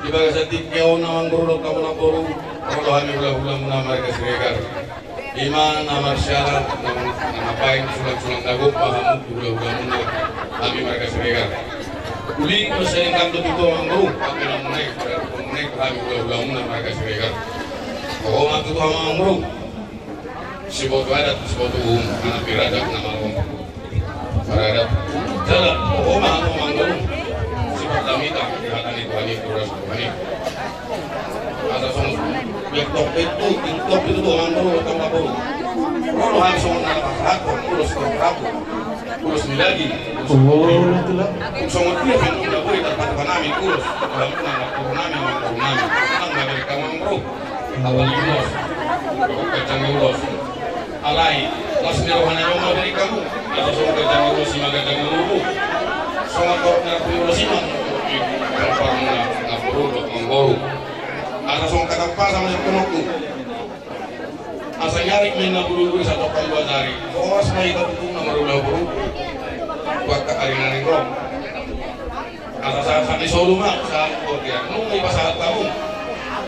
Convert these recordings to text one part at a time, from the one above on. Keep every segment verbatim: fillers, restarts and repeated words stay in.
Di bagasan tingki on, amangboru dohot namboru, ro do hami hulahulamuna marga Siregar. I ma na marsiala, na, na mambahen sulang-sulang na gok ma hamu tu hulahulamuna, hami marga Siregar. Uli ma sering kanto tu amangboru, hami na mulai, mulai hami hulahulamuna marga Siregar. Oho ma tu amangboru. Siboto adat, siboto uhum, anak ni raja, na marhon. Maradat. Jala, oho ma hamu amangboru. Sipata hami, hata ni Tuhan i, turas Tuhan i. Asa songon, biar tok itu, tok itu tu amangboru, tok amangboru. Ro do hami songon na pasahathon, ulos tok rapu. Ulos ni lagi. Ulos ni lagi. Songon dia kan udah boleh dapat panami, ulos. Ulos na, ulos nami, ulos nami. Nang na beri kamu amangboru. Apala ulos. Ganjang ni ulos. Alai, las ni roha na joma beri kamu. Asa songon ganjang ni ulos, i ma ganjang ni ulos. Songon torop ni rapu ni ulos i ma. Torop ni rapu ni ulos, amangboru. Asa songon kata pasa masuk ke nokku. Asa nyarik ma inna bulubulu satonga dua jari. Horas ma hita tutu na marhulahula. Tu angka ari na naeng ro. Asa sahat-sahat ni solu ma, sahat tu dia. Nunga dipasahat hamu.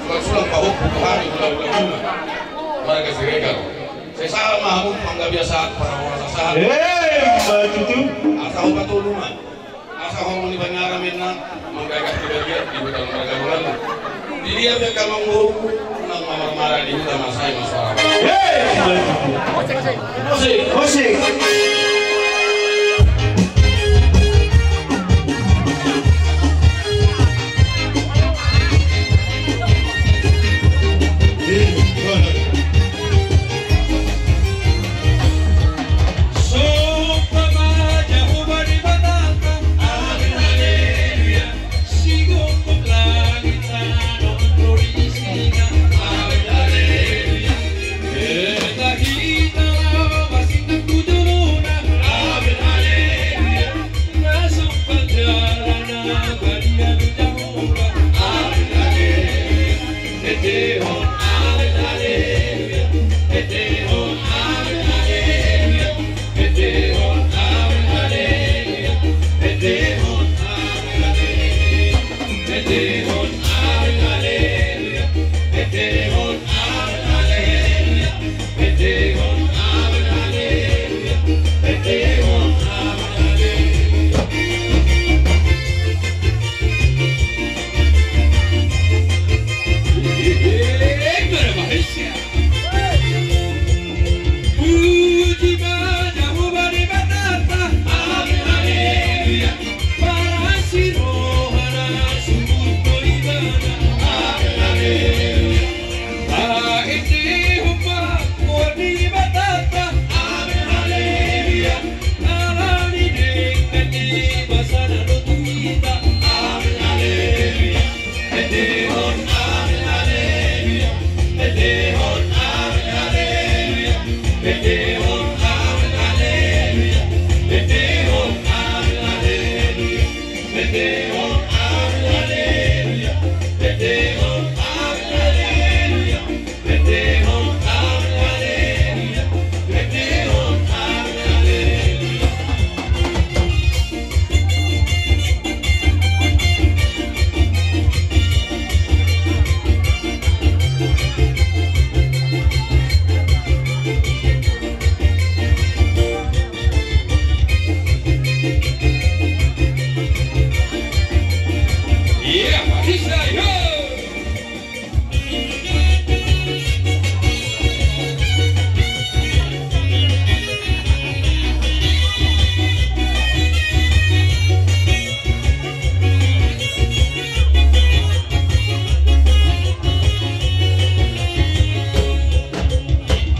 Sulang-sulang pahompu tu hami hulahula, marga Siregar. Sai sahat ma hamu, manggabean sahat, parhorasan sahat. Emma tutu. Asa hupatolu ma. Asa horong ni Banjar ma inna, manggagas di bagian, di huta marga Lurana. Di dia pe angka amangboru, nang marmara di huta ma sai ma soara. Hei! Musik! Musik!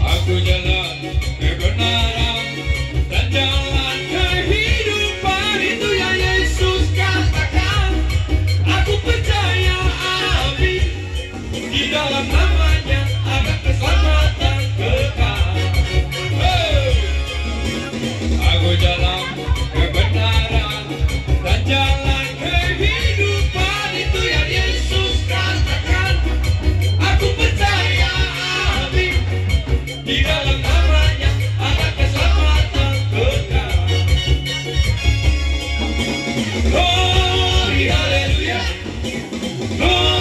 Aku jalan kebenaran dan jalan kehidupan, itu yang Yesus katakan. Aku percaya, amin. Di dalam nama-Nya ada keselamatan kekal. Hei! Aku jalan kebenaran dan jalan kehidupan, itu yang Yesus katakan. Aku percaya, amin. Di dalam nama-Nya ada keselamatan kekal. Glory, haleluya. Glory.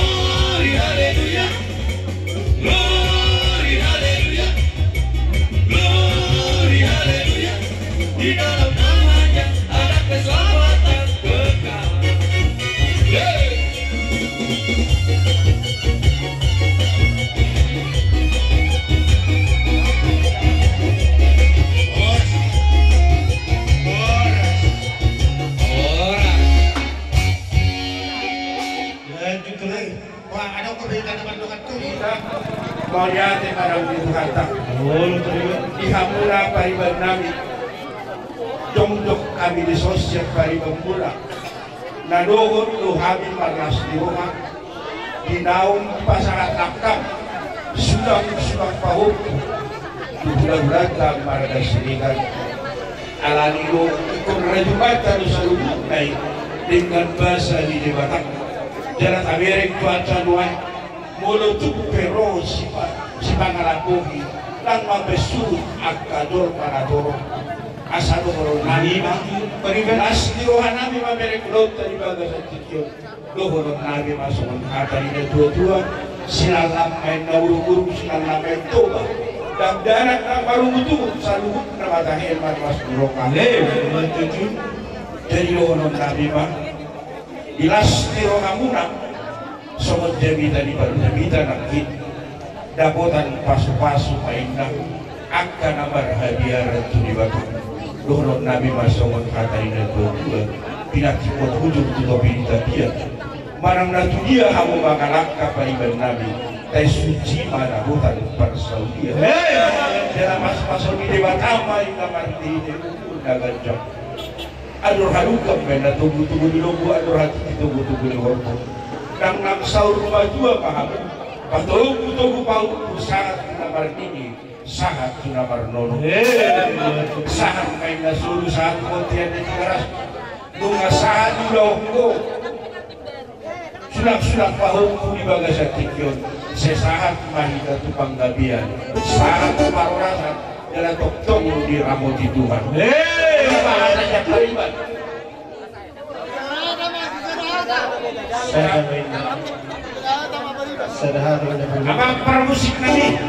Di dalam namanya ada keselamatan kekal. Yeay. Horas. Horas. Horas. Lanjut, Tulang. Wah, adong do hita na mandongani tu. Mauliate ma di Tuhanta. Olo, terima. Di hamuna pariban nami. Jongjong hami dison sian paribanmuna. Na dohot do hami marlas ni roha. Di naung pasahat angka sulang-sulang pahompu tu hulahulanta marga Siregar. Alani do ingkon rajumanta do saluhutna i dengan basa ni Debata. Jala tabereng tu acara nuaeng, molo tung pe ro sipa-, sipangalakohi, ndang mambaen surut angka jolma na torop. Asa dohonon nami ma, pariban, las ni roha nami mamereng ulaonta di bagasan tingki on. Dohonon nami ma songon hata ni na tua-tua: Silallam ma inna urung-urung, silallam ma inna Toba. Dangdanak na marungut-ungut, saluhutna ma tahe marlas ni roha. Jadi dohonon nami ma, di las ni rohamuna, songon jamita ni parjamita nangkin, dapotan pasu-pasu ma inna angka na marhabiaran tu Debata. Dohonon nami ma songon hata ni na tua-tua: Pinantikhon hujur tu topi ni tapian. Manang na tu dia hamu mangalangka, pariban nami, tai suci ma dapotan parsaulian. Jala pasu-pasu ni Debata ma inna martini umur na ganjang. Andor halumpang ma inna togu-togu ni lombu, andor hatiti togu-togu ni horbo. Nang, nang saur matua ma hamu, patogu-togu pahompu, sahat tu na marnini, sahat tu na marnono. Sahat ma inna solu, sahat tu bontean ni Tigaras. Nunga sahat ulaonku. Sulang-sulang pahompu di bagasan tingki on, sai sahat ma hita tu panggabean, sahat tu parhorasan, jala tongtong diramoti Tuhan. Hei, bahat sian pariban. Sada ma inna. Sada hata ma inna. Apa parmusik nami?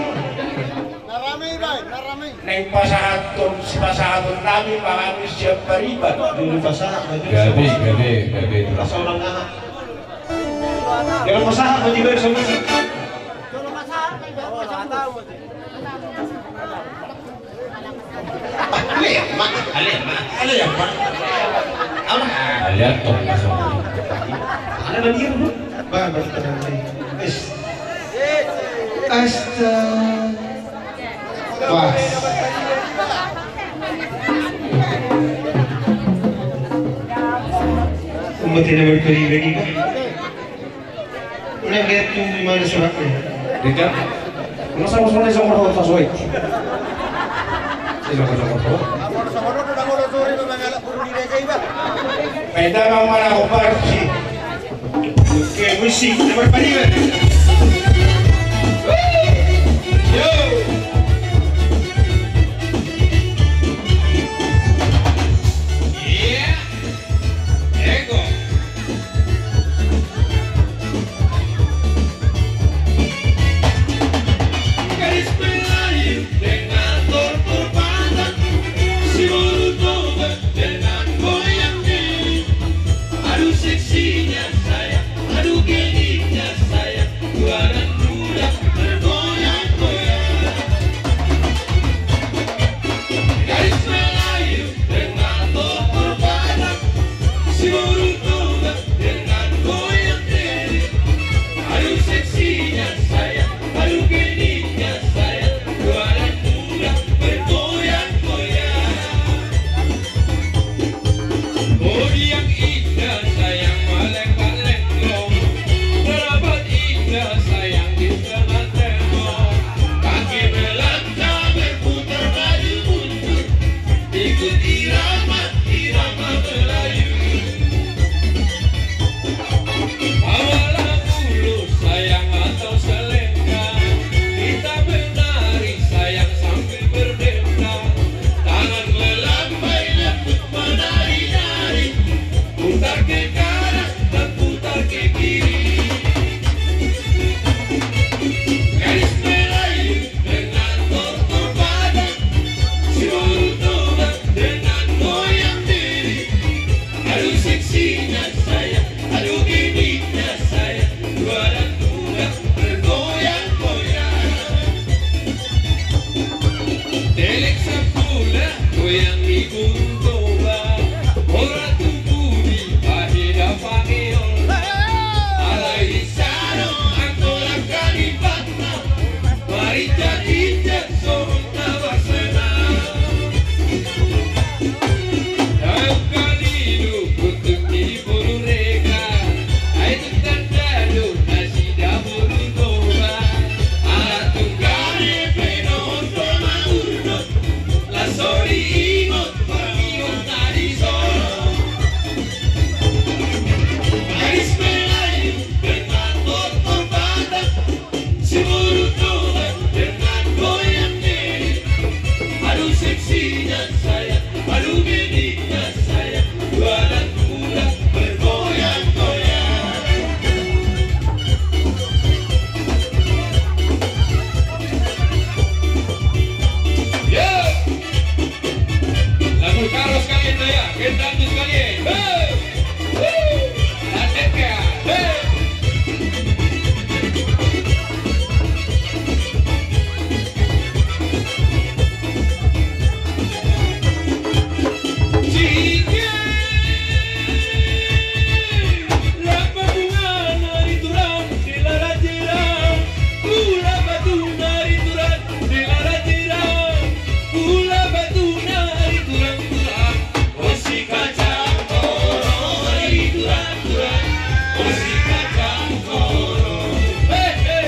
Na rame, Ibai, na rame. Naeng pasahathon, sipasahaton nami ma hami sian pariban. Jolo pasahat ma jolo. Gabe, gabe, gabe. Asa unang aha. Jolo pasahat ma jolo, Ibai, so musik. Ale, Mak. Ale, Mak. Ale, Mak. Apa? Ale, Mak. Ale, Mak. Bah, bah, tenang, eh. Wis. Astaga. Pas. Umat ini berkeliling ini. Udah lihat tuh di mana suratnya. Tidak. Lu sama-sama sama sama sama. Sama-sama. Beda bang mana operasi. Oke, musik nomor lima. Yo. Iya. Ego. Gadis Melayu dengan tortor Padang, si Boru Toba dengan goyang diri. Aduh seksinya sayang, aduh genitnya sayang, dua anak muda bergoyang-goyang. Gadis Melayu dengan tortor Padang, si Boru Toba dengan goyang diri. Aduh seksinya sayang, aduh genitnya sayang, dua anak muda bergoyang-goyang. Bodi yang indah sayang melengkak-lengkok, rambut indah sayang di tengah tembok. Kaki melangkah berputar maju mundur, ikut irama, irama Melayu. Bawalah bulu sayang atau selendang, kita menari sayang sambil berdendang. Tangan melambai lembut menari-nari, putar ke kanan dan putar ke kiri. Gadis Melayu dengan tortor Padang, si Boru Toba dengan Boru Toba, ora tubu di paheda pangeon. Alai sada anggo langka ni panna, marinjak-injak songon na basena. Angka ni dukut ni boru Rega, ai tung tanda do nasida boru Toba. Ala tung gare pe dohot do mangurdo, laos so diingot parminggu na di son. Aris Melayu, berkat Toba Batak, si boru Toba, berkat goyang nedi. Aduh seksinya saya, aduh bediknya saya, dua anak muda bergoyang-goyang. Yo! Lagu karos kali ini ya, gendang sekali. Hei! Hei! Asik ya? Hei! Singge! Lapa bunga na riturang di lala jera, pula batu na riturang di lala jera, pula batu na riturang-turang. O si kacang koro riturang-turang, o si kacang koro. He, he.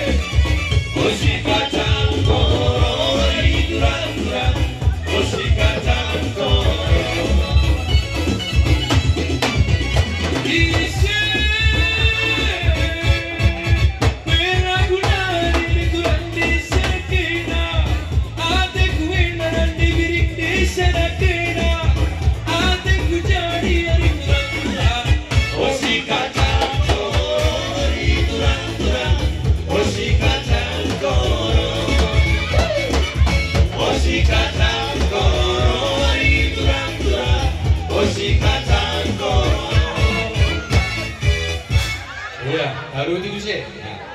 O si kacang koro riturang-turang, o si kacang koro. Ise pe lagu na riturang di sekena, ateku ina na dibiring di sedakena, ateku jadi riturang-turang. O si kacang koro riturang-turang, o si kacang koro. O si kacang koro riturang-turang, o si kacang koro. Iya, baru itu sih.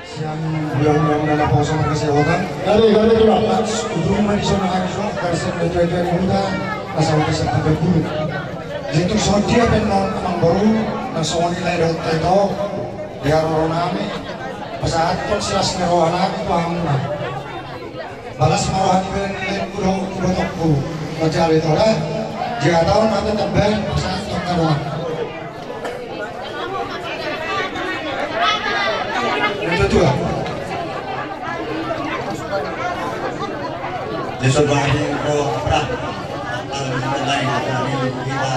Sian hulahula na poso marga Siahaan. Gabe, gabe, Tulang. Ujung ma di son hami suang, garsik na tuatua ni huta, asa huta sampulu. Jadi tu songon dia pe annon amangboru, na songon i lae dohot ito, di haroro nami, pasahathon silas ni roha nami tu hamuna. Balas ma roha ni baen, baen ku dohot ibotongku. Manjalo ito da. Jala taon ma tetap baen, pasahathon na roha. Yang kedua. Yesus bagi roh apa? Kalau kita lain, kita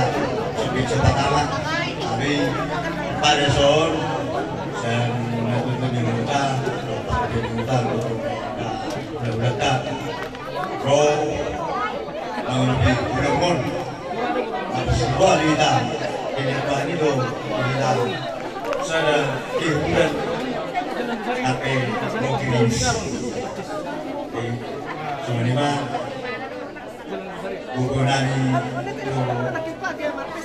sebut sebut nama. Tapi pada son, saya mengaku di muka, di muka, di muka. Ro, naung di Cirebon. Habis itu di Medan. Jadi apa ini tuh? Di Medan. Sada di Medan. Tapi mau kirim. Oke. Semua lima. Buku nani itu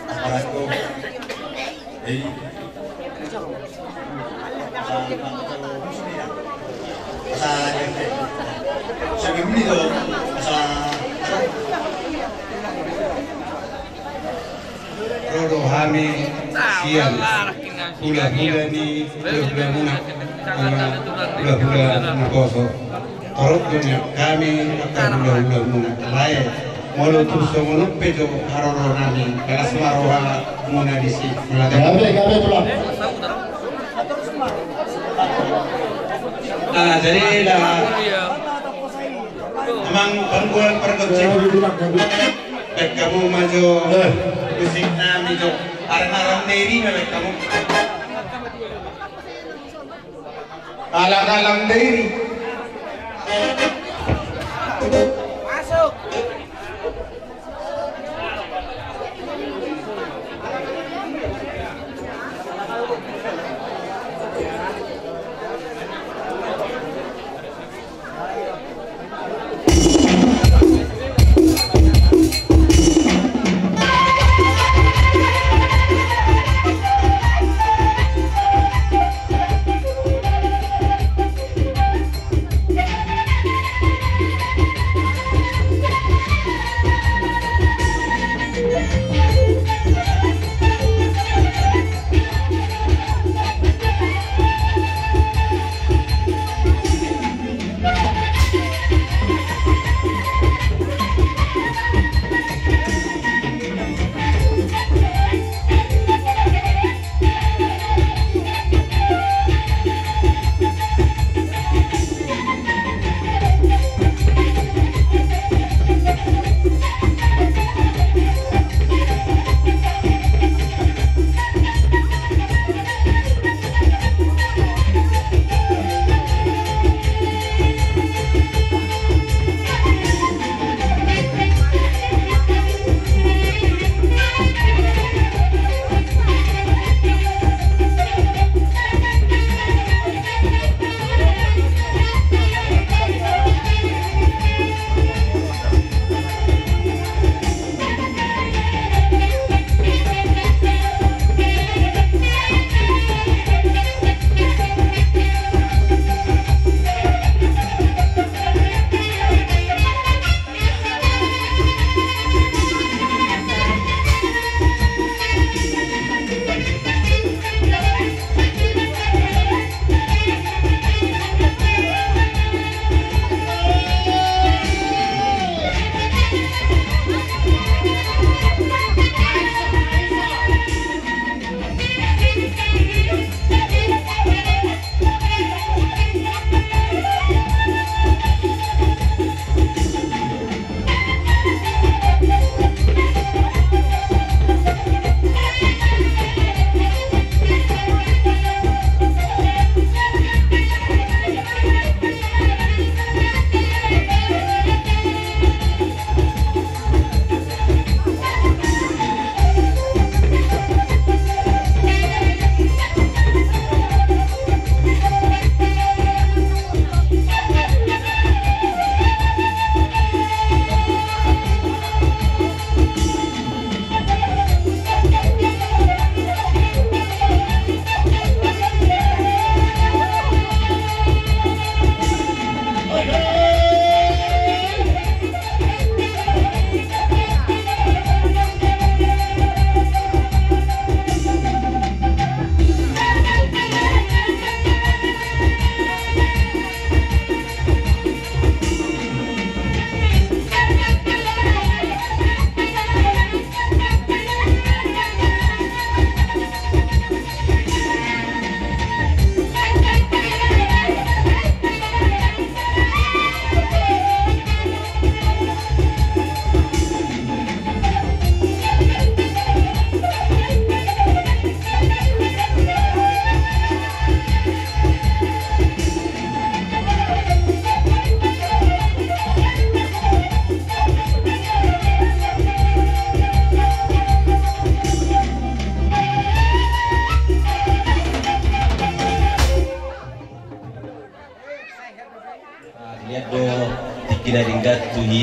aparatku. Jadi, asa, asa, asa, ro do hami sian hulahula ni hulahulamuna, hulahula na poso. Torop do nian hami angka hulahulamuna lae. Molo tung songon on pe jo haroro nami, balas ma rohamuna disi. Gabe, gabe, Tulang. Nah, jadi da amang panggual pargonsi. Baen hamu ma jo musik nami jo. Arang-arang neri ma baen hamu. Alang-alang diri. Masuk.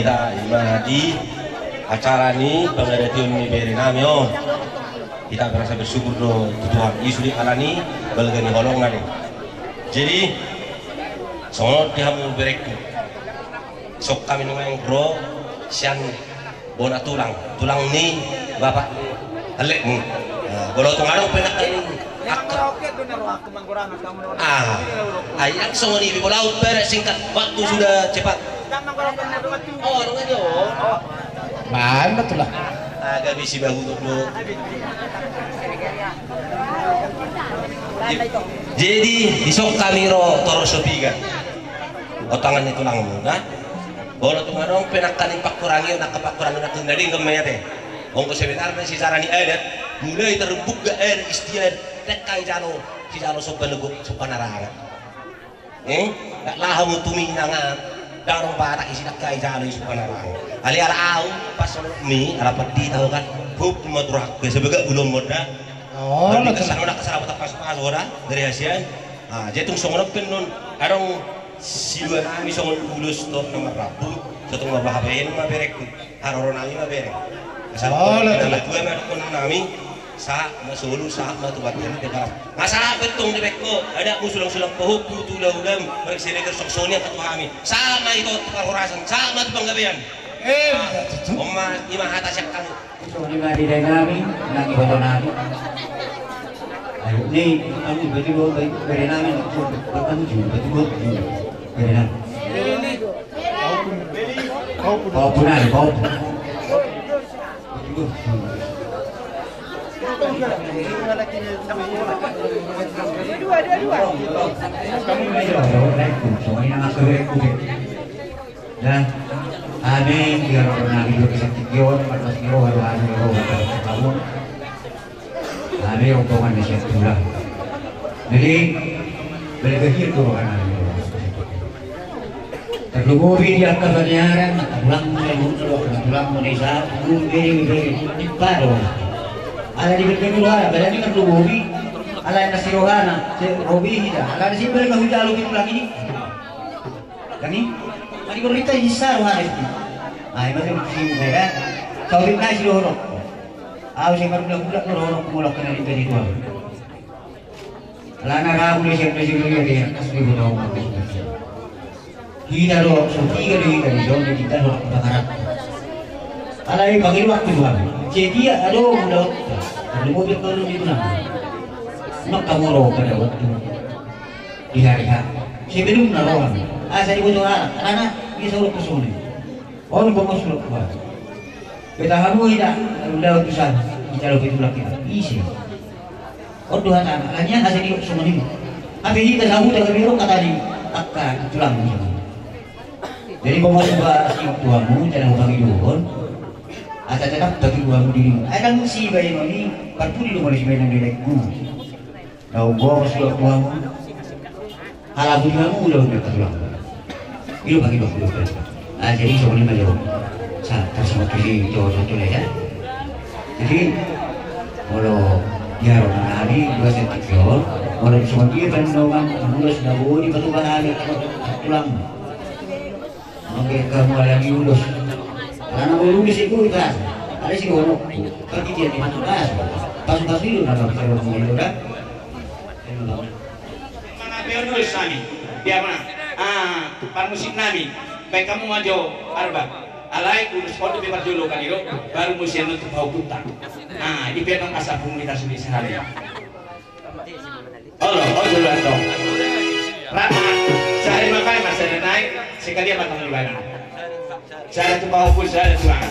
Hita ima di acara ni pangadation ni bere nami on. Hita merasa bersyukur do tu Tuhan i sude alani balga ni holongna do. Jadi songon on di hamu berengku. Dison hami nuaeng ro sian bona tulang, tulang ni bapak ni halekmu. Nah, molo tung adong pe nangkaning angka. Ah, ai, songon i, molo au pe singkat, waktu sudah cepat. Oh, adong aja. Mana tulang? Agak bisi bahu tu. Jadi dison hami ro toros so piga. Otangan ni tulangmu, nah. Molo tung adong pe nangkaning pangkurangi, nangka pangkurangi, nangka na denggan ma i ate. Anggo sebenarna secara ni adat, mulai tarbuka adat istiadat, dengke i jalo, sijalo somba legok, somba na rangan. Eh, ndang laho hamu tuminangan, ndang adong batak i, si dengke i jalo i somba na rangan. Alai ala au, pas songon i, ala pandita ho kan, hukum ma tu rohangku, sebagai ulun moda. Oh, betul. Kesan oda kesana botak pasu-pasu oda, dari hasian. Ah, jadi tung songon on pe non, adong sidua nami songon ulos dohot na marrambu, so tung marbahen ma berengku, haroro nami ma bereng. Asal oh, na tua ma dohonon nami, sahat ma solu, sahat ma tu banta ni denggan. Nga sahat pe tung dibaen ho, adakmu sulang-sulang pahompu tu ula-ulam, marsireger songon i angka tu hami. Sahat ma ito tu parhorasan, sahat ma tu panggabean. Eh, ah, betul. Ima hata sian hami. Songon i ma di dae nami, nang iboto nami. Ayo, ni, kami baju dua, baju bere nami, baju dua, baju dua, bere nami. Kau pun ada, kau pun. Dua, dua, dua. Kami baju dua, baju dua, songon i nang aku bere kude. Nah, hami di haroro nami dua, kesan tingki on, marlas ni roha do hami, roha do hami. Hami rombongan ni sian tulang. Jadi balik ke dia tu roha nami. Tarlumobi di angka paniaran, tulang, tulang, tulang Indonesia, tulang bere, bere, di pado. Ala di bere, bere, ala di tarlumobi, ala na si rohana, si robi hita, ala di si bere, bere, bere, tulang i. Kan i, mari gorita i sa rohana i. Ai, mari gorita i sa. Kau di nasi dohononku. Au sai margula-gula dohononku molo angka na di bere dua. Alana ramu do sian na siro ia de, kas do iboto au. Hita do, so piga do hita di son, di hita do angka pangaranto. Alai pangido au tu hami. Sedia adong ulaonta. Tarlumobi angka ulaon di tulang. Maka molo pada waktu di hari H. Sebelumna roham. Asa diboto halak. Alana, dia saurok ke sini. On pe masulok kuat. Beta hamu ida, ulaon tu sana. Ijalo pe tulang hita. Ise. On do hatana. Alana, asa di songon i. Hape hita sahuta gabe ro hata ni angka tulang. Jadi, pamasuba si tuamu, jala hupangidohon. Asa tetap bagi tuamu dirimu. Ai ndang si baenon i, parpudi do molo si baenon di daekku. Naung boros do tuamu. Halak budi hamu do, do tulang. I do pangidoan, do. Ah, jadi songon i ma jo. Sa, tarsimak tu si jo, jo, jo, ya. Jadi molo di haroro nami, dua senti jo. Molo songon dia pandoman, molo sudah bodi patupa nami, tulang. Mangke kamu alani ulos. Alana molo ulos i boi pas. Alai si dohononku. Kan dia di mana pas. Pas-pas i do nama bicara molo da. Mana pe on ulos nami. Dia ma. Ah, parmusik nami. Baen hamu ma jo arba. Alai ulos on dope parjolo kan i do. Baru muse annon tu pahompunta. Ah, di pe annon asa pungu hita sude sahali. Olo, olo, olo, olo. Rata, sahali ma baen, masa na naik, sekalian ma tong ibana. Sada tu pahompu, sada tu aha.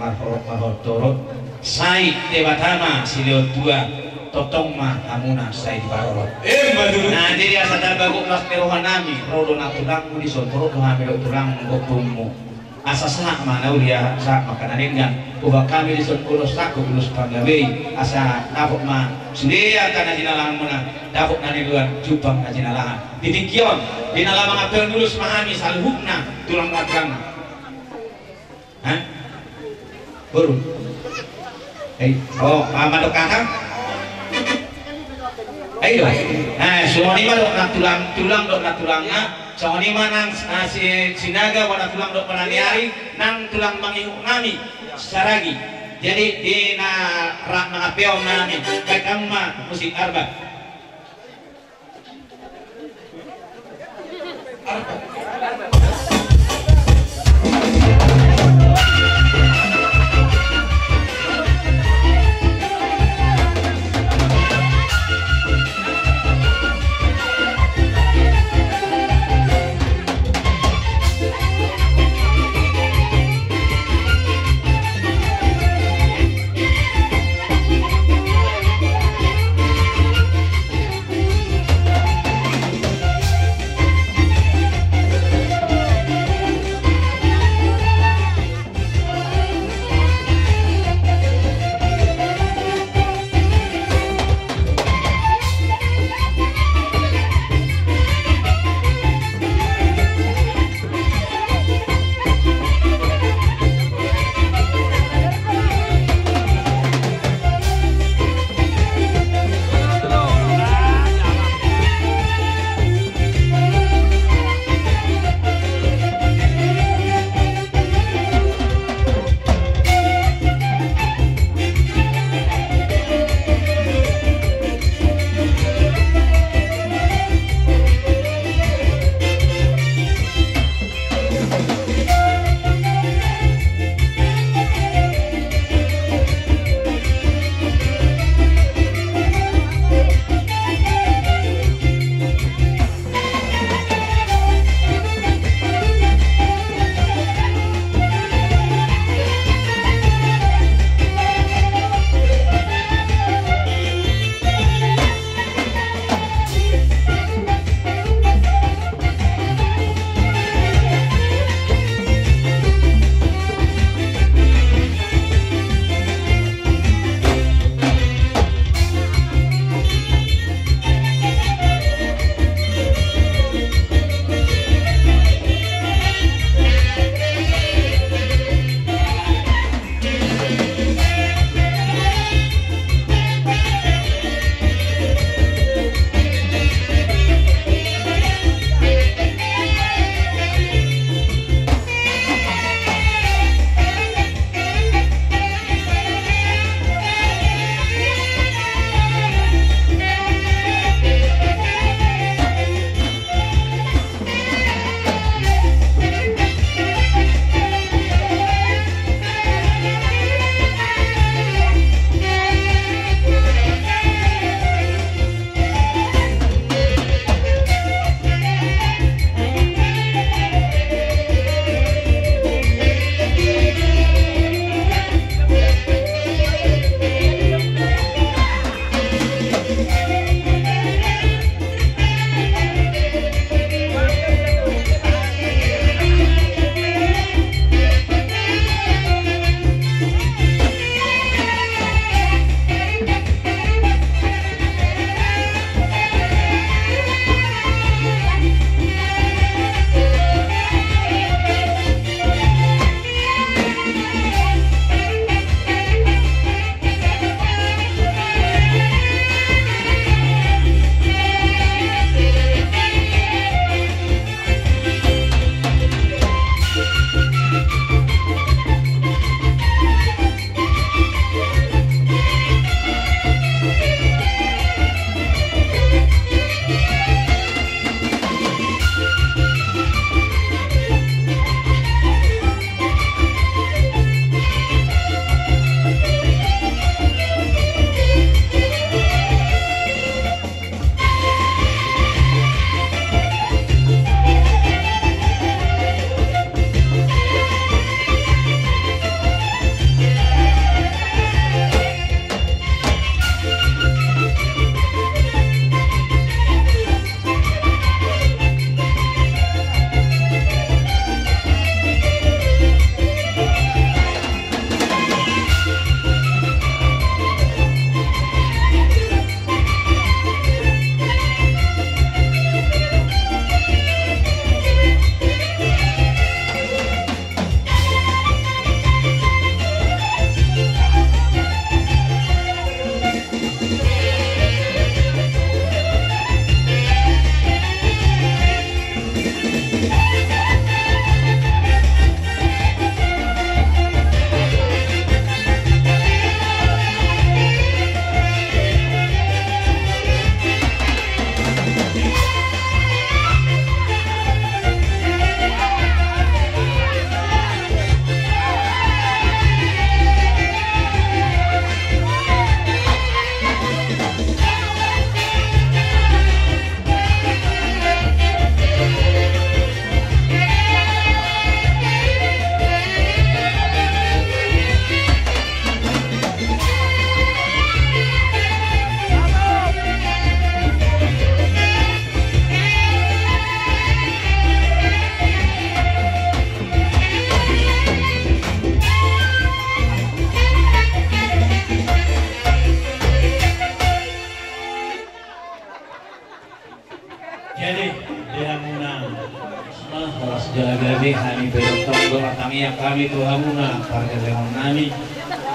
Marhorhon marhorhon, sai Debata ma silehon tua, tongtong ma hamuna sai diparorot. Emma tutu. Nah, jadi asa tamba gok las ni roha nami, ro do na tulangmu dison, ro do hami dohot tulangmu, ompungmu. Asa sahat ma na uli, sahat ma angka na denggan. Hubahen hami dison ulos sangkut ulos panggabei, asa dapot ma sude angka na jinalahanmuna, dapot na niudutan, jumpang na jinalahan. Di tingki on, di na laho mangampeon ulos ma hami saluhutna tulang na tulangna. Hah? Boru. Eh, oh, ah, mandok aha? Ayo. Eh, songon i ma dohot na tulang, tulang dohot na tulangna. Songon i ma nang, ah, si, Sinaga, bona tulang dohot bona ni ari, nang tulang mangihut nami, Saragi. Jadi, di na rap mangampeon nami, bahen hamu ma musik arba. Hami pe tongtong do martangiang hami tu hamuna pargellengon nami.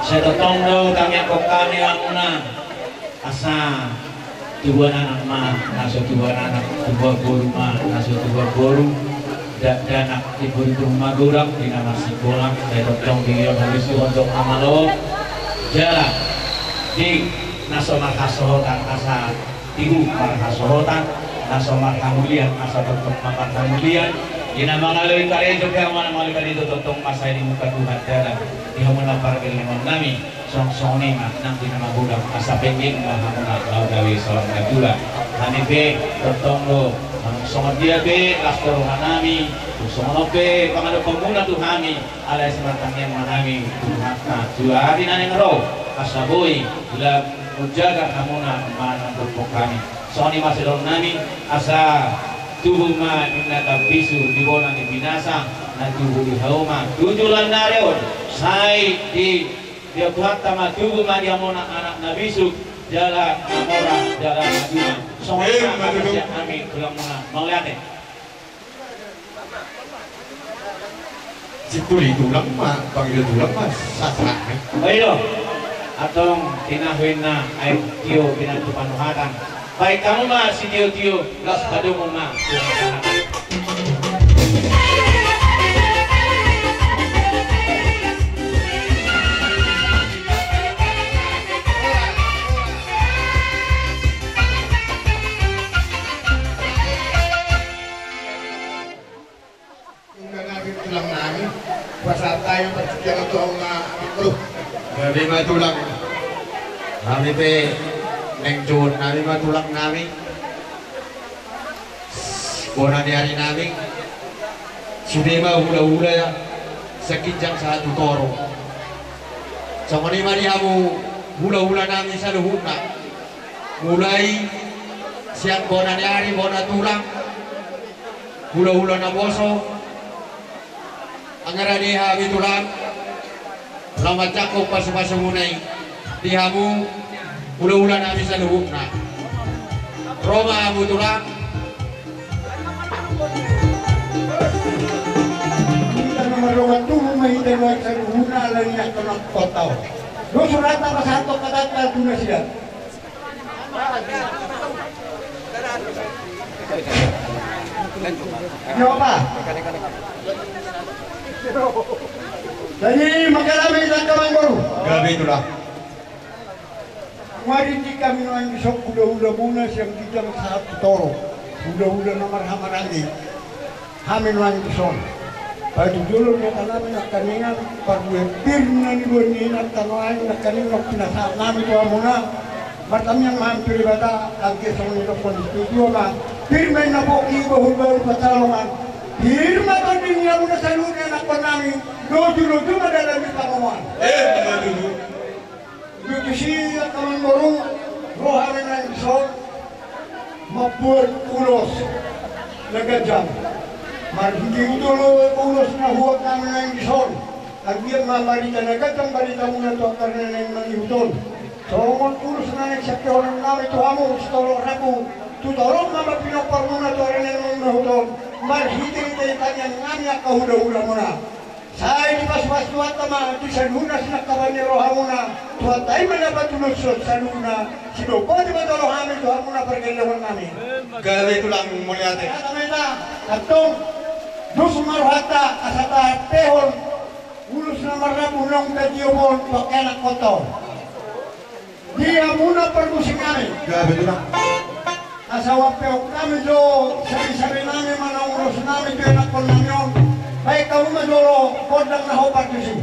Sai tongtong do tangiangkon hami hamuna. Asa tubuan anak ma na so tubuan anak, tubuan boru ma na so tubuan boru. Dakdanak di boru tu magodang di na marsibolang. Sai tongtong di on habis tu honjong na malo. Jala di na so marhasohotan asa tibu marhasohotan, na so marhamulian asa tongtong ma marhamulian. Di na mangaloi karejo pe hamu na mangaloi karejo tongtong ma sai dibuka Tuhan jalan di hamuna pargellengon nami. Songon songon i ma nang di na magodang asa penggeng ma hamuna laho gabe saur matua. Hami pe tongtong do songon dia pe las do roha nami. Songon on pe pangadophonmuna tu hami. Alai sai martangiang ma hami tu Tuhanta tu ari na naeng ro asa boi lam menjaga hamuna manang dohot hami. Songon i ma sidohonon nami asa tubu ma ninna tambisu di bona ni binasa na tubu di hauma tu joloan ni ari on. Sai di dia Tuhanta ma tubu ma di hamuna anak na bisuk jala na mora jala na juma. Songon i ma hami tulangmuna. Mauliate. Sipuli tulang ma, pangido tulang ma, sasana. Baik do. Antong tinahuinna aek tio pinantu panuhatan. Baik hamu ma sitio-tio, las padomu ma. Tulang nami, pasahat hami partingkian tu hamu na. Gabe ma tulang. Hami pe naeng joon nami ma tulang nami. Bona ni ari nami. Sude ma hula-hula sian ginjang sahat tu toru. Songon i ma di hamu hula-hula nami saluhutna. Mulai sian bona ni ari, bona tulang, hula-hula naposo, anggaran i hami tulang, laho manjangkon pasu-pasumuna i di hamu hula-hula nami saluhutna. Ro ma hamu tulang. Hita na mardongan tubu ma hita nuaeng saluhutna ala ni angka na hot au. Dos rohanta pasahathon hatanta tu nasida. Jadi mangkatai ma hita angka amangboru. Gabe tulang. Marhite hami nuaeng dison hula-hulamuna sian ginjang sahat tu toru. Hula-hula na marhahamaranggi. Hami nuaeng dison. Pajujolo ni hata nami nangkaningan, parbue pir na niboan ni inanta nuaeng nangkaningan pinasahat nami tu hamuna. Martangiang ma hami tu Debata, anggiat songon i dohonon ni situatua ma. Pir ma inna pongki, bahul-bahul pansalongan. Pir ma tondi ni hamuna saluhutna anakkon nami. Loju-loju ma dalan ni pangomoan. Emma tutu. Tusi angka amangboru, ro hami nuaeng dison mambuat ulos na ganjang. Marhite ulos na huhut hami nuaeng dison, anggiat ma barita na ganjang baritamuna tu angka na naeng mangihut on. Songon ulos na naeng siampehonon nami tu hamu sitorop rambu tu toruan ma pinomparmuna tu ari na naeng mangihut on. Marhite-hite tangiang nami angka hula-hulamuna. Sai dipasu-pasu Tuhanta ma di saluhutna sinangkapan ni rohamuna. Tuhanta i ma na patulushon saluhutna. Sidohot i ma jolo hami tu hamuna pargellengon nami. Gabe tulang, mauliate. Antong dos ma rohanta asa tahampehon ulos na marrambu naung tatiop on tu angka anakhonta on. Di hamuna parmusik nami. Gabe tulang. Asa huampehon hami jo sabe-sabe nami manang ulos nami tu anakhon nami on. Baen hamu ma jolo gondang na hombar tusi.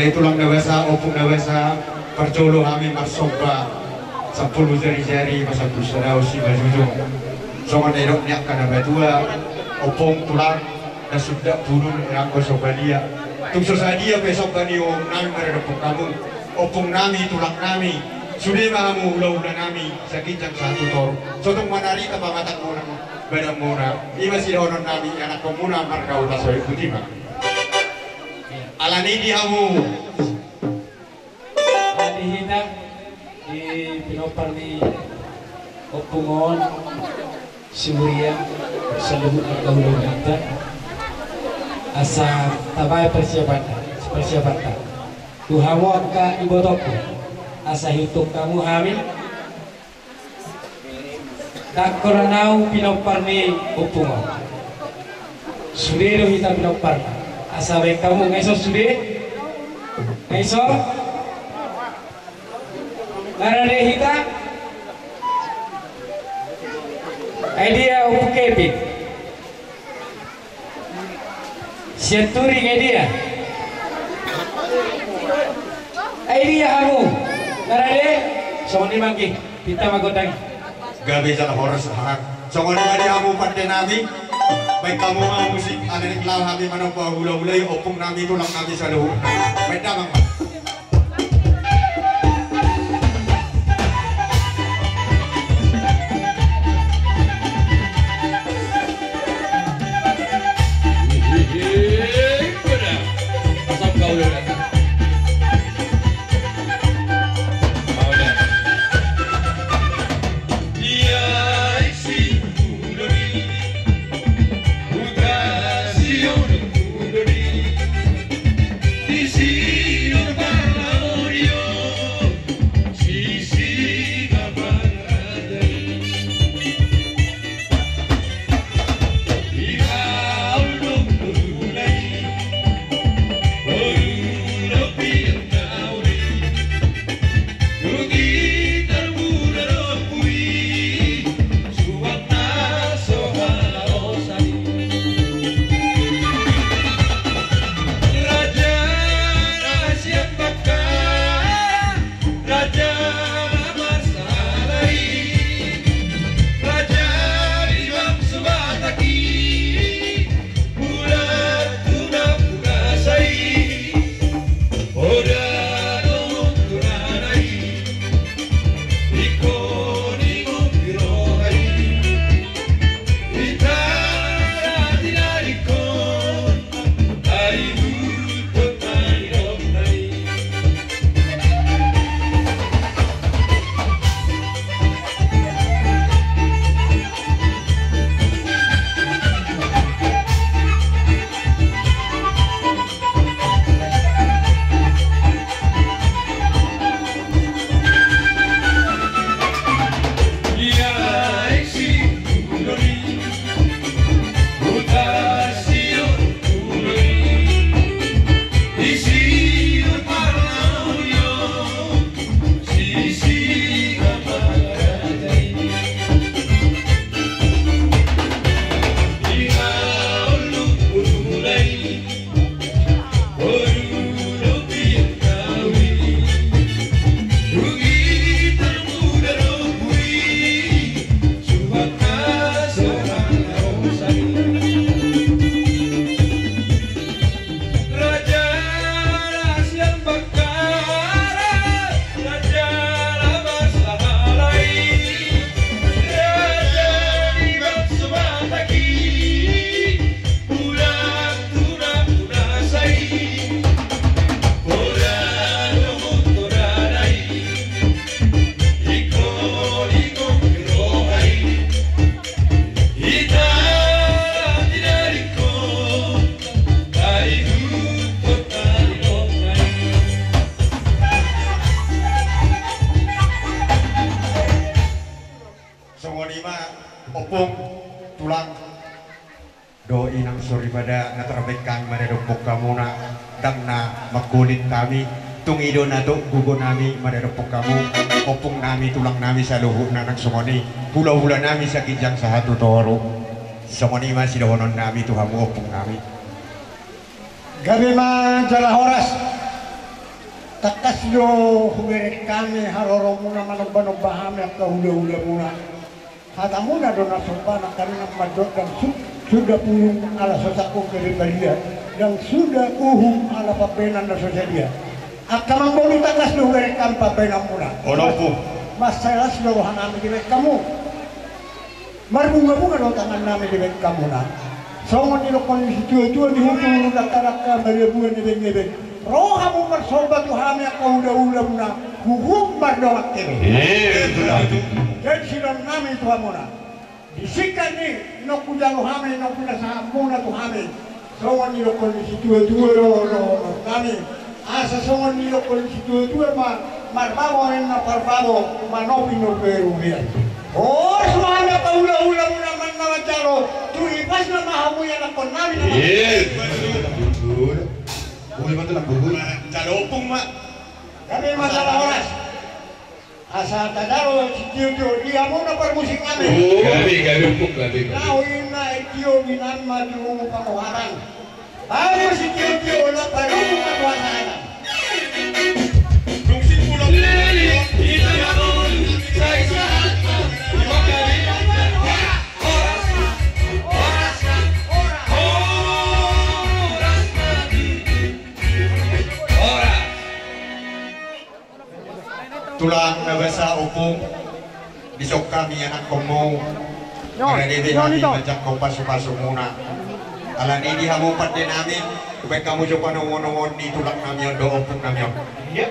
Tulang na basa, ompung na basa, parjolo hami marsomba sampulu jari-jari, masampulu sadaon simanjujung. Songon na nidok ni angka na matua, ompung tulang, na sundat bulung, na anggo somba dia. Tung so sadia pe somba ni ompung nami maradophon hamu, ompung nami, tulang nami, sude ma hamu hula-hula nami, saginjang sahat tu toru. So tung manarita pamatangmuna, badanmuna, i ma sidohonon nami, ianakhonmuna marga Hutasoit, botima. Alani i di hamu. Alani hita di pinompar ni ompung on, si Huria, saluhut angka hula-hula hita. Asa tabaen persiapanta, persiapanta. Tu hamu angka ibotongku, asa hitung hamu hami. Ndang holan au pinompar ni ompung on. Sude do hita pinomparna. Asa baen hamu, nga ison sude? Nga ison? Nga rade hita? Ai dia ompung Kevin? Sian Turi, nga dia? Ai dia hamu? Nga rade? Songon i ma anggi, pinta ma gondang i. Gabe jala horas, haha. Songon i ma di hamu pande nami. Baen hamu ma musik, alani laho hami manomba hula-hula i, ompung nami, tulang nami saluhutna. Baen damang ma. Songon i ma, ompung, tulang, dohot inang soripada na tarbaen hami maradophon hamuna, ndang na mangkulit hami, tung i do na tok gogo nami maradophon hamu, ompung nami, tulang nami saluhutna nang songon i, hula-hula nami saginjang sahat tu toru. Songon i ma sidohonon nami tu hamu, ompung nami. Gabe ma jala horas. Tangkas do hubereng hami haroromuna manombanomba hami angka hulahulamuna. Hatamuna do na somba nangkaningan mandok: Ndang su-, suda pulung ala so sangkung kere badia, ndang suda uhum ala pambahenan na so sadia. Angka amangboru, tangkas do hubereng hami pambahenanmuna. Onopu. Mansai las do rohanami dibahen hamu. Marbungabunga do tangannami dibahen hamuna. Songon nidokkon ni situatua, di hutu dangkadangka, marbungabunga dibahen. Ro hamu marsomba tu hami angka hulahulamuna, huhut mardongan kebe. Iya, betul. Jadi sidongan nami tu hamuna. Di singkat ni naung hujalo hami, naung pinasahatmuna tu hami. Songon nidokkon ni situatua do, do, do nami. Asa songon nidokkon ni situatua ma, marbabo ninna parbabo, manopi nopi rumian. Horas ma hami angka hulahulamuna manjalo, tu ipasna ma hamu ianakkon nami. Iya. Boi ma tu nang boi. Jalo ompung ma. Gabe ma jala horas. Asa tajalo sitiotio di hamuna parmusik nami. Gabe, gabe, ompung, gabe, gabe. Nahu inna etio binan ma di rumu pangoharan. Baru sitiotio na parumu pangoharan. Tulang na basa, ompung, dison hami ianakkonmu. Nyo, marade be nyo, hami nyo. Manjangkon pasupasumuna. Alani i di hamu pande nami, hubahen hamu jo panongonongon ni tulang nami on dohot ompung nami on. Iya.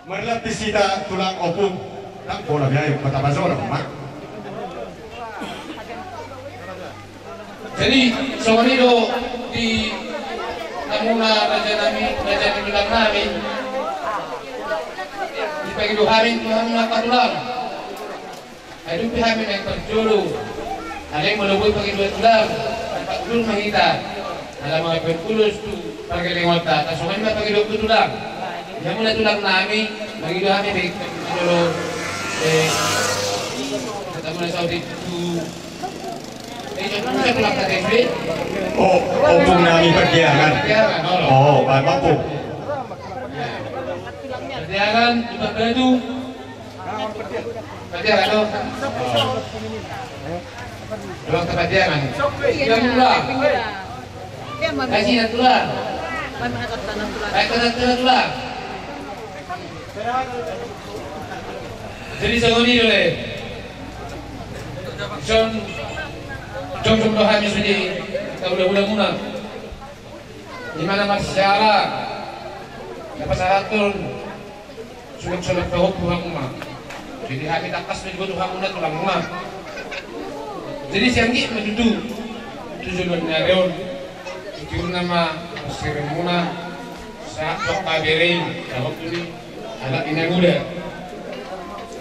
Marlapis hita tulang, ompung. Nang pola biayo mata pajora ma. Jadi songon i do di hamuna raja nami, raja ni tulang nami. Dipangido hami tu hamuna angka tulang. Ai dung pe hami naeng parjolo, alai molo boi pangidoan tulang, angka ulun ma hita. Ala ma ulos tu pargellengonta, asa songon i ma pangidoan tu tulang. Di hamuna tulang nami, mangido hami be parjolo. Eh, kata muna saudi tu. Eh, jangan lupa tulang kata S B. Oh, ompung nami Pardiangan. Pardiangan, oh. Oh, baik, ompung. Pardiangan, Tulang Batu. Pardiangan do. Tulang Pardiangan. Tulang. Kasih tulang. Baik, kata tulang. Jadi songon i do le. Son, jongjong do hami sude, angka hulahulamuna. Di mana marsiala, na pasahathon, sulak-sulak pahompu hamuna. Jadi hami tangkas ma diboto hamuna tulangmuna. Jadi sian i ma tutu, tu joloan ni ari on, tiurna ma parsiremuna, sahat tu angka bere i, sahat tu ni halak ni na muda.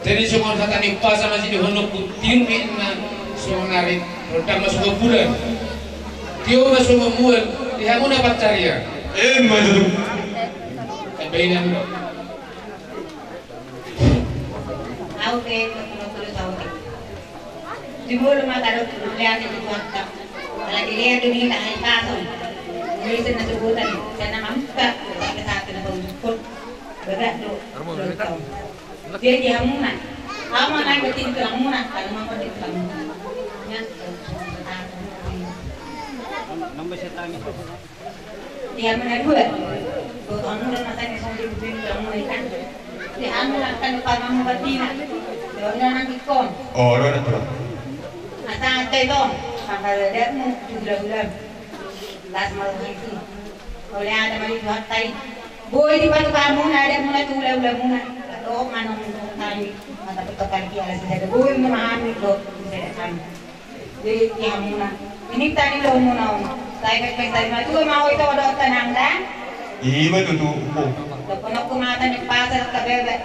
Jadi songon hata ni umpasa ma sidohononku, tiur ma inna songon ari, rondang ma songon bulan, tio ma songon mual, di hamuna pansarian. Emma tutu. Tambai nami. Au pe, mangkulo-kulo saotik. Di molo ma tadok tu mauliate di Tuhanta. Ala dilean do di hita hahipason. Mulai sian na sogot an, sian na mamungka, sampe saat na paujungkon. Bagak do. Jadi hamuna. Au ma naeng berarti di tulangmuna, kalau mau di tulangmuna. Ya. Di hamuna dua. Tutu hamu do na sani songon di bibir hamu na ikan. Di hamu na kan pamamu batina. Di hamu na nangkikon. Oh, ro na tulang. Asa angka i tong. Angka adatmu tu hulahula. Las ma roha i. Oleh ada mali Tuhan tai. Boi dipatupa hamu na adatmuna tu hulahula muna. Dohot manang tani. Mata petok kaki alas di sada boi muna hami do. Di sada hami. Di, di hamuna. Ini tadi lo muna on. Sai pepeng tadi matu ma oi to do tanang da. Ima tutu. Dokonon ku mata ni pasar ka bebe.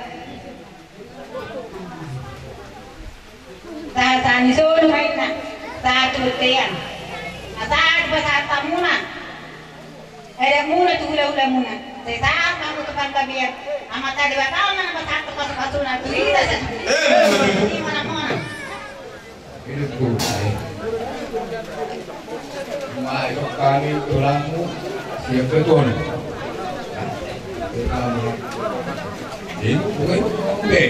Sa, sa ni solu ma inna. Sa tu tean. Asa di pasahat hamuna. Adatmuna tu hulahula muna. Sai sahat ma tu panggabean. Amanta Debata ma na pasahat pasupasuna tu hita saluhutna. Ima na muna. Hidup ku. Mai kami tulangmu siap betul. Ini bukan ngombe.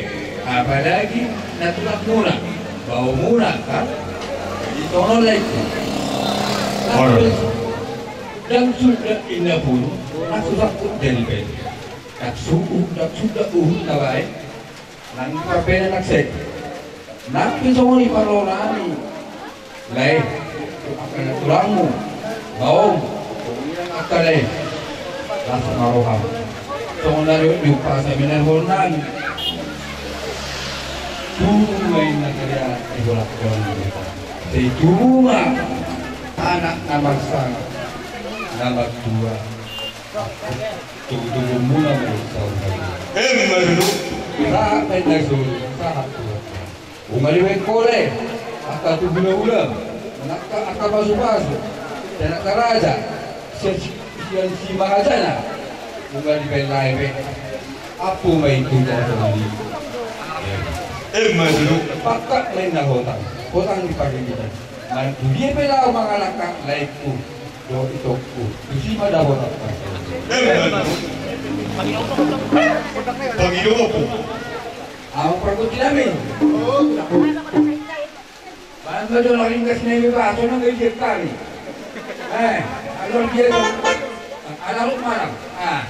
Apalagi na tulangmuna, baomuna kan. Di tono lagi. Ndang suda inna pulu, ndang suda jadi pe. Ndang suda, ndang suda uhum na bae. Nang papena nang sek. Nang pe songon i parrohami. Lae, angka na tulangmu. Baom. Angka lae. Las ma roham. Songon na ro di umpasa minar hol nami. Tubu ma inna kalian di bolak-bolak. Sai tubu ma anak na marsangap. Na martua. Tubu-tubu muna ma i saur tadi. Emma tutu. Sahat ma inna solu, sahat tutu. Unga liwek kole, angka tu hulahula, angka, angka pasupasu, anak na raja, sian si, sian si marajana, unga liwek lae pe, ampu ma i tu jahat tadi. Emma tutu. Pangkat ma inna hotang, hotang di parhibitan. Manang tu dia pe laho mangalangka laengku. Dohot itongku, tusi ma dapotan. Pangidoanku. Ahu pargonti nami. Bangga do na ringgas nami baso na gaji kami. Eh, alor dia tu. Ala ruk malam. Ah.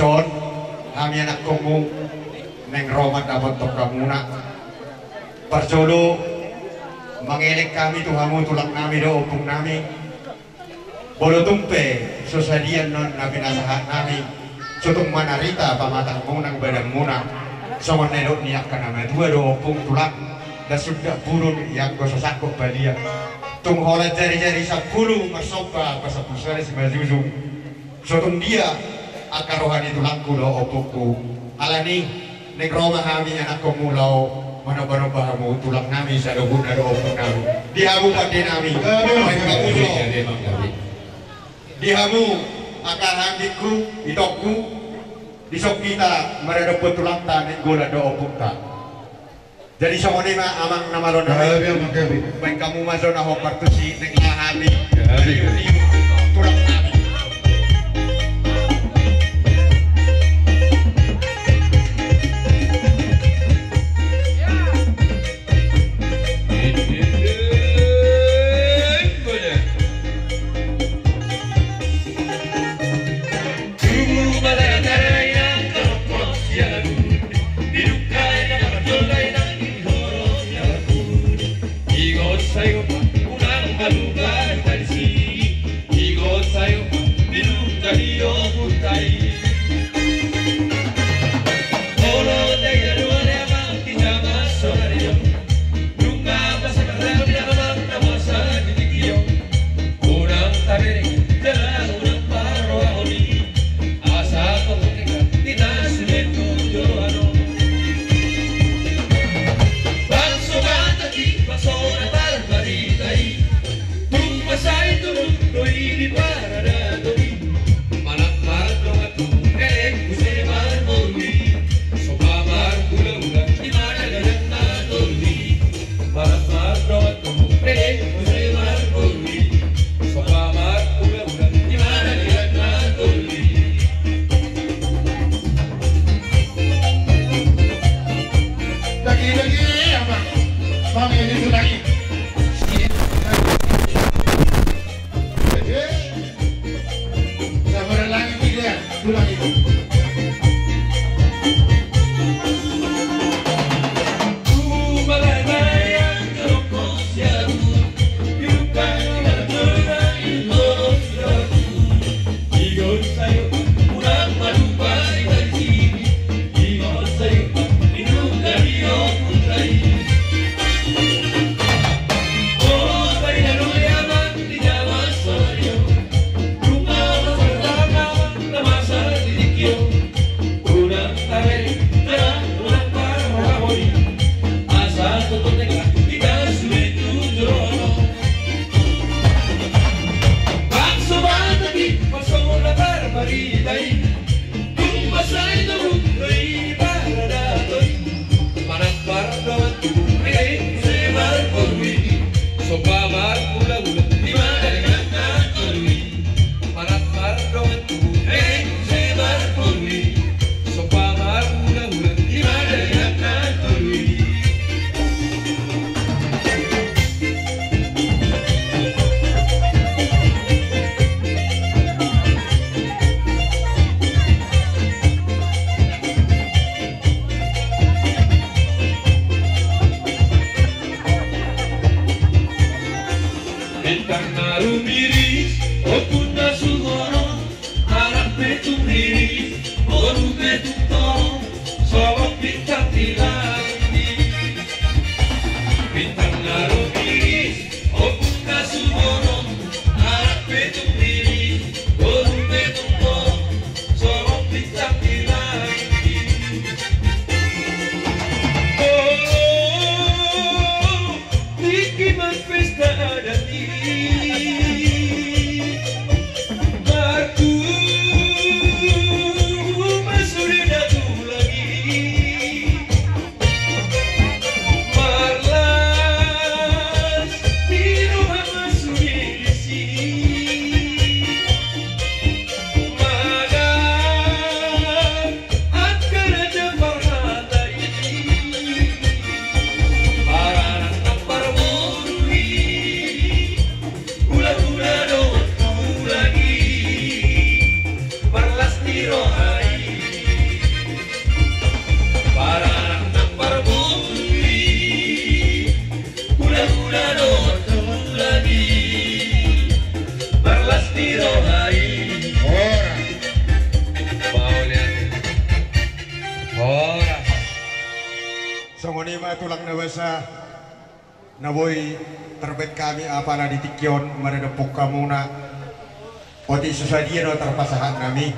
Hami anakkonmu naeng ro mandapothon hamuna. Parjolo mangelek hami tu hamu tulangnami dohot ompungnami. Molo tung pe so sadia annon na pinasahatnami, so tung manarita pamatangmuna badanmuna, songon na nidok ni angka na matua do ompung tulang, ndang sundat burung i anggo so sangkot balian. Tung holan jarijari sampulu marsomba, pasampulu sada simanjujung. So tung dia angka roha ni tulangku dohot ompungku. Alani i naeng ro ma hami anakkonmu laho manombanomba hamu tulangnami saluhutna dohot ompungnami. Di hamu pandenami. Gabe ma, gabe ma, gabe. Di hamu angka anggingku, itongku, dison hita maradophon tulangta Nainggolan dohot ompungta. Jadi songon i ma amang na malo na. Gabe, amang, gabe. Baen hamu ma jo na hombar tusi naeng laho hami. Gabe. Riu, riu, tulang hami. Bintang na rumiris, ombun na sumorop, arang pe tung riris, boru pe tung torop, songon bintang di langit. Bintang na rumiris, ombun na sumorop, arang pe tung riris, boru pe tung torop, songon bintang di langit. Oh, tingki ma pesta adat i. Marhua ma sude na tulang i. Ima tulang na basa, na boi tarbaen hami apala di tingki on maradophon hamuna. Otik so sadia do tarpasahat nami,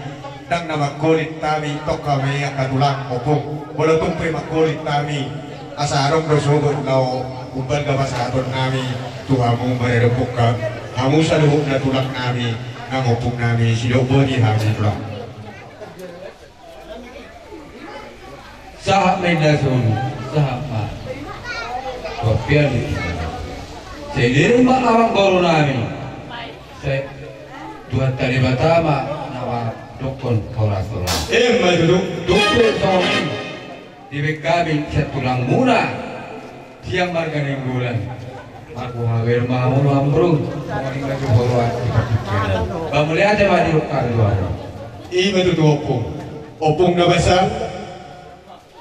ndang na mangkolit hami, tongka ma i angka tulang ompung. Molo tung pe mangkolit hami, asa adong do sogot laho umbalga pasahaton nami tu hamu maradophon hamu saluhutna tulang nami, nang ompung nami, sidok boti hami tulang. Sahat ma inda solu, sahat ma. Kopian. Sai diring ma amang boru nami. Sai Tuhanta Debata ma na mandokkon horas-horas. Ima tutu. Tung pe songon i dibaen hami sian tulangmuna. Sian marga Nainggolan. Marga Haber ma hamu amangboru. Songon i ma tu horoan di partingkian. Ba mauliate ma di hami. Ima tutu ompung. Ompung na basa.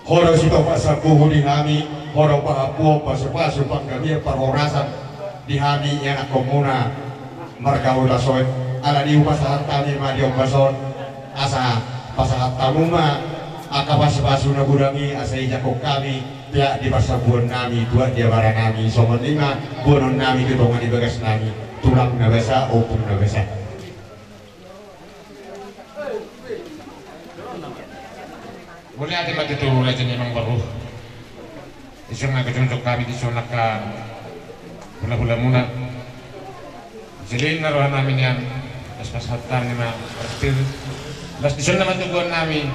Ho do sitopot sambuhu di hami, ho do pahapuon, pasu-pasu, panggabean, parhorasan di hami ianakhonmuna. Marga Hutasoit, alani i hupasahat hami ma di ombas on, asa pasahat hamu ma angka pasu-pasu na godang i, asa ijangkon hami, peak di parsambuon nami, tuat di abara nami, songon i ma boanon nami tu tonga ni bagas nami, tulang na basa, ompung na basa. Mauliate ma tutu raja ni amangboru. Dison ma hujungjung hami dison angka hula-hulamuna. Jadi na roha nami nian, las pasahat hami ma, las pir. Las dison nama tubuan nami.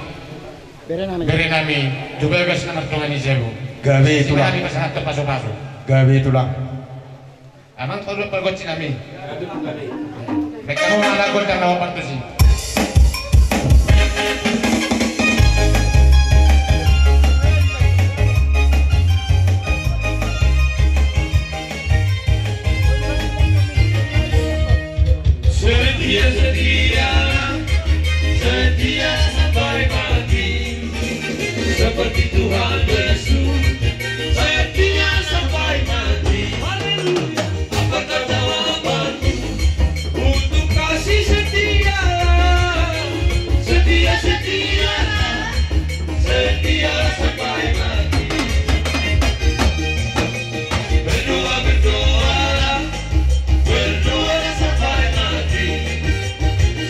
Bere nami. Bere nami, tu bagas na martonga ni jabu. Gabe tulang. Nami pasahat tu pasu-pasu. Gabe tulang. Amang, tolu pargonsi nami. Baen hamu ma gondang na partusi. Setia, setia, setia sampai mati. Seperti Tuhan Yesus, setia sampai mati. Haleluya. Apakah jawabanmu untuk kasih setia? Setia, setia, setia sampai mati. Berdoa, berdoalah, berdoa sampai mati.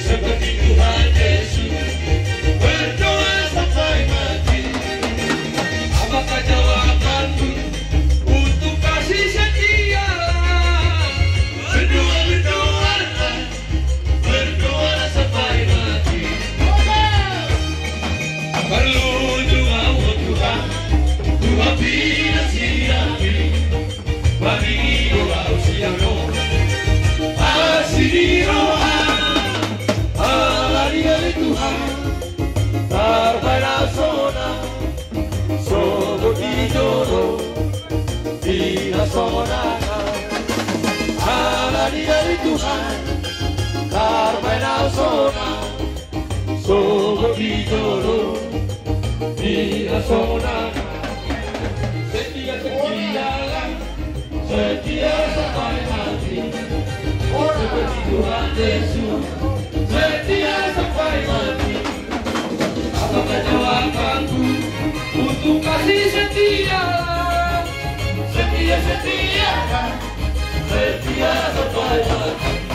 Seperti Tuhan Yesus, berdoa sampai mati. Apakah jawabanmu untuk kasih setia? Berdoa, berdoalah, berdoa sampai mati. Parlu doamu, Tuhan, Tuhan pinansi hami. Marnini do ahu sian ho, asi ni roha. Alani ale Tuhan, tarbaen ahu sonang, sogot di jolo di hasonangan. Alani ale Tuhan, tarbaen ahu sonang, sogot di jolo di hasonangan. Setia, setia, setia sampai mati. Seperti Tuhan Yesus, setia sampai mati. Apakah jawabanku untuk kasih setia? Setia, setia, setia sampai mati.